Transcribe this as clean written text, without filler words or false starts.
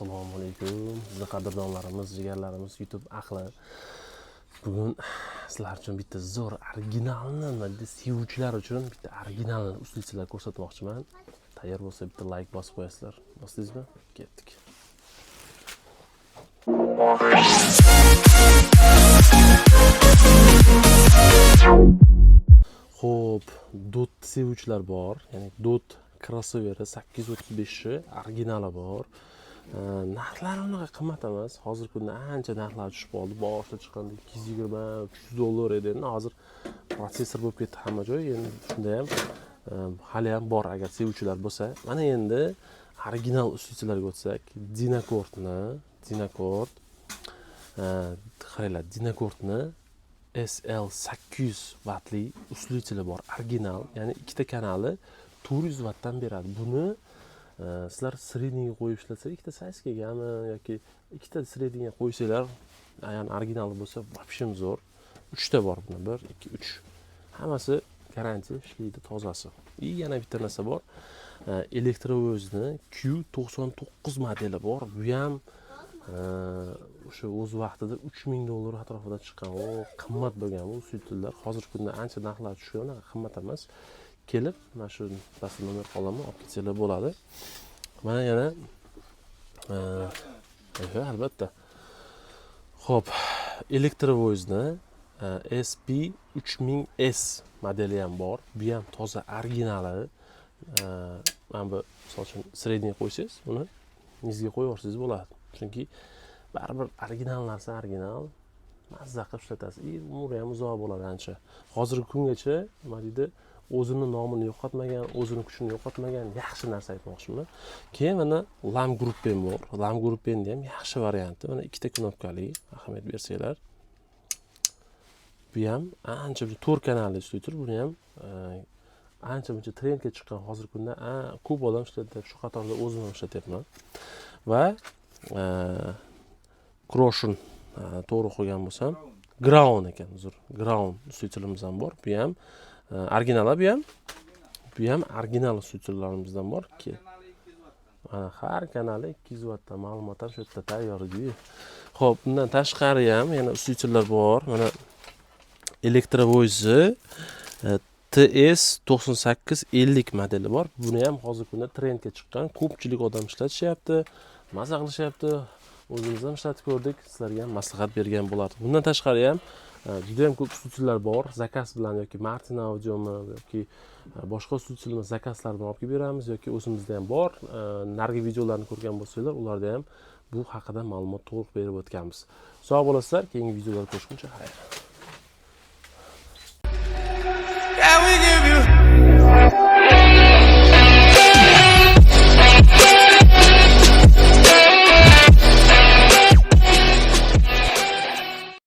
Assalomu alaykum, bizni qadrdonlarimiz, jigarlarimiz, YouTube ahli. Bugun sizlar uchun bitta zo'r originalni, nima sevuvchilar uchun bitta original усилитель lar ko'rsatmoqchiman. Tayyor bo'lsa, bitta layk bosib qo'yasizlar. Bosdingizmi? Ketdik. Xo'p, Dot sevuvchilar bor. Ya'ni Dot krossoveri 835 originali bor. Narxlari unaqa qimmat emas. Hozirgi kunda ancha narxlar tushib qoldi. Boshida chiqqanda 220, 300 dollar edi. Endi hozir protsessor bo'lib ketdi hamma joy. Endi shunda ham hali ham bor agar sevuvchilar bo'lsa. Mana endi original усилитель larga o'tsak, Dynacordni, Dynacord, qaranglar, Dynacordni SL 800 vatli усилитель i bor, original, ya'ni ikkita kanali 400 vatdan beradi. Buni sizlar средний ga qo'yib ishlatsangiz, ikkita sayskagami yoki ikkita средний ga qo'ysanglar, ya'ni originali bo'lsa, вообще zo'r. Uchta bor buni, 1, 2, 3. Hammasi garantiya ishlaydi, tozasi. И yana bitta narsa bor. Elektrovozни Q99 modeli bor. Bu ham o'sha o'z vaqtida 3000 dollar atrofida chiqqan. O, qimmat bo'lgan bu усилитель lar. Hozirgi kunda ancha narxlar tushgan, unaqa qimmat emas. Kelib, mana shu pastda nomer qolaman, olib ketsanglar bo'ladi. Mana yana albatta. Xo'p, Elektrovozni SP 3000S modeli ham bor. Bu ham toza originali. Mana bu, misol uchun, средний qo'ysangiz, uni низ ga qo'yib yuborsangiz bo'ladi. Chunki baribir original narsa original, mazza qilib ishlatasiz. И umri ham uzoq bo'ladi ancha. Hozirgi kungacha, nima deydi, o'zini nomini yo'qotmagan, o'zini kuchini yo'qotmagan yaxshi narsa aytmoqchiman. Keyin mana Lam Gruppen bor. Lam Gruppenni ham yaxshi varianti. Mana ikkita knopkali, ahamiyat bersanglar. Bu ham ancha to'rt kanalli усилитель. Buni ham ancha muncha trendga chiqqan, hozirgi kunda ko'p odam ishlatyapti. Shu qatorda o'zim ham ishlatyapman. Va Kroshin, to'g'ri qo'ygan bo'lsam, Ground ekan, uzr. Ground усилитель imiz ham bor. Bu ham original, bu ham. Bu ham original усилитель larimizdan bor. Mana har kanali 200 vatdan, ma'lumot ham shu yerda tayyor edi. Xo'p, bundan tashqari ham yana усилитель lar bor. Mana Elektrovoz'i TS 9850 modeli bor. Buni ham hozirgi kunda trendga chiqqan. Ko'pchilik odam ishlatishyapti, maza qilishyapti. O'zimiz ham ishlatib ko'rdik, sizlarga ham maslahat bergan bo'lardik. Bundan tashqari ham juda ham ko'p усилитель lar bor. Заказ bilan yoki Martin Audiomi yoki boshqa усилитель ni заказ lar bilan olib kelib beramiz yoki o'zimizda ham bor. Narigi videolarni ko'rgan bo'lsanglar, ularda ham bu haqida ma'lumot to'liq berib o'tganmiz. Sog' bo'lasizlar, keyingi videolarda ko'rishguncha xayr. Yeah, we get